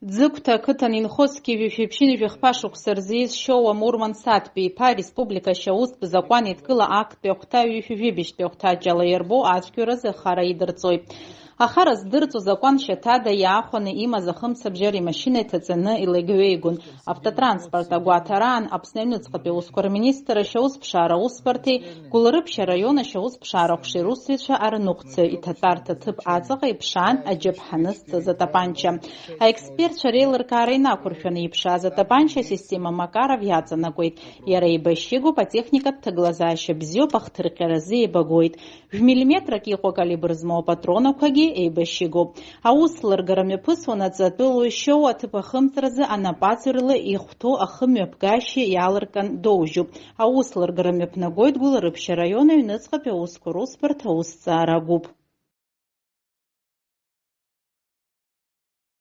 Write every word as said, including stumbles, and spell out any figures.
Ӡыгәҭа ақыҭан инхо зқьи жәшәи ԥшьынҩажәи хԥа шықәса рзы ииз Шьоуа Мурман Саҭбеи-иԥа ареспублика ашьаустә закәан еидкыла актәи ахәҭа ҩышәи жәибжьтәи ахәҭаҷ ала иарбоу ацәгьоуразы ахара идырҵоит. Ахара здырҵо закәан шьаҭада иаахәаны имаз ахымцабжьара имашьына иҭаҵаны илеигәеигон. Автотранспорт агәаҭараан Аԥсны аҩныҵҟатәи аусқәа рминистр ашьаусԥшаара аусбарҭеи Гәылрыԥшь араион ашьаусԥшаара аҟәшеи русзуҩцәа арныҟәцаҩ иҭатәарҭа ҭыԥ аҵаҟа иԥшаан аџьаԥҳаны зҵаз атапанча. Аекспертцәа реилыркаара инақәыршәаны иԥшааз атапанча асистема Макаров иаҵанакуеит. Иара еибашьыгоуп, атехникатә ҭагылазаашьа бзиоуп, ахҭырҟьаразы еибагоит. Жәмиллиметрак иҟоу акалибр змоу апатронақәагьы еибашьыгоуп. Аус лыргара мҩаԥысуан аҵатәылаҩ Шьоуа аҭыԥ ахымҵразы анапаҵаҩрала ихәҭоу ахымҩаԥгашьа иаалыркаан доужьуп. Аус лыргара мҩаԥнагоит Гәылрыԥшь араион аҩныҵҟатәи аусқәа русбарҭа аусҭҵаара агәыԥ.